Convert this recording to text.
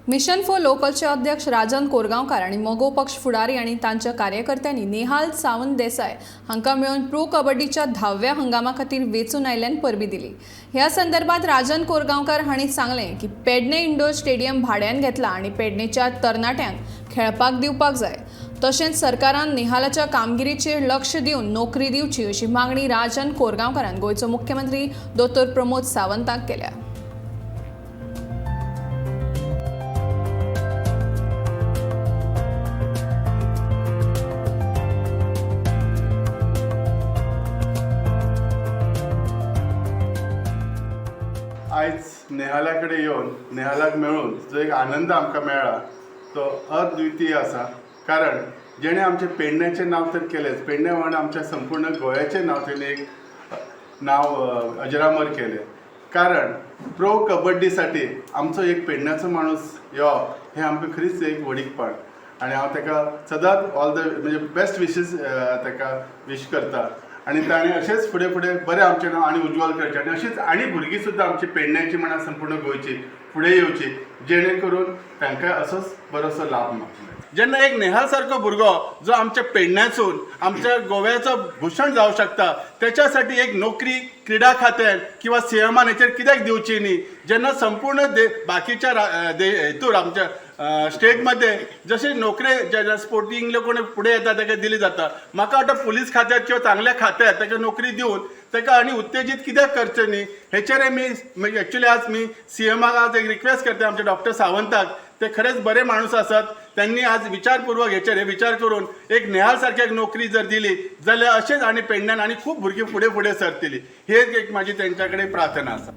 Mission for लोकलचे अध्यक्ष राजन कोरगांवकार आनी मगो पक्ष फुडारी आनी तांच्या कार्यकर्त्यांनी नेहाल सावंत देसाय हांकां मेळून प्रो कबड्डीच्या 10व्या हंगामा खातीर वेंचून आयिल्ल्यान परबीं दिली. ह्या संदर्भात राजन कोरगांवकार हांणी सांगलें की पेडणे इंडोर स्टेडियम भाड्यान घेतला आनी पेडणेच्या तरणाट्यांक खेळपाक दिवपाक जाय. तशेंच सरकारान नेहालाच्या कामगिरीचेर लक्ष दिवन नोकरी दिवची अशी मागणी राजन कोरगांवकारान गोंयचो मुख्यमंत्री दोतोर प्रमोद सावंताक केल्या. आयज नेहाला कडेन येवन नेहालाक मेळून जो एक आनंद आमकां मेळ्ळा तो अद्वितीय आसा. कारण जेणें आमचें पेडण्याचें नांव तर केलेंच, पेडणे वांगडा आमच्या संपूर्ण गोंयाचें नांव तेणें एक नांव अजरामर केलें. कारण प्रो कबड्डीसाठी आमचो एक पेडण्याचो माणूस येवप हें आमकां खरीच एक व्हडीकपण आनी हांव ताका सदांच ऑल the म्हणजे बेस्ट विशीस ताका वीश करता आनी ताणें अशेंच फुडें फुडें बरें आमचें नांव आनी उज्वल करचें आनी अशीच आनी भुरगीं सुद्दां आमची पेडण्याची म्हणा संपूर्ण गोंयची फुडें येवची, जेणे करून तांकां असोच बरोसो लाभ मेळटलो. जेन्ना एक नेहाल सारको भुरगो जो आमच्या पेडण्यासून आमच्या गोव्याचो भूषण जावं शकता, त्याच्यासाठी एक नोकरी क्रीडा खात्यान किंवा सीएमान हेचेर कित्याक दिवची न्ही? जेन्ना संपूर्ण दे बाकीच्या हेतूर आमच्या स्टेटमध्ये जशे नोकरे जे स्पोर्टिंग कोण फुडें येता ताका दिली जाता, म्हाका वाटता पुलीस खात्यात किंवा चांगल्या खात्यात ताका नोकरी दिवन ताका आनी उत्तेजीत कित्याक करचें न्ही? हेचेर मी एक्चुली आज मी सीएमाक आज एक रिक्वेस्ट करता, आमच्या डॉक्टर सावंताक. ते खरेंच बरे माणूस आसात. त्यांनी आज विचारपूर्वक हेचेर हे विचार करून एक नेहाल सारक्याक नोकरी जर दिली जाल्यार अशेंच आनी पेडण्यान आनी खूब भुरगीं फुडें फुडें सरतली, ही एक म्हाजी तेंच्या कडेन प्रार्थना आसा.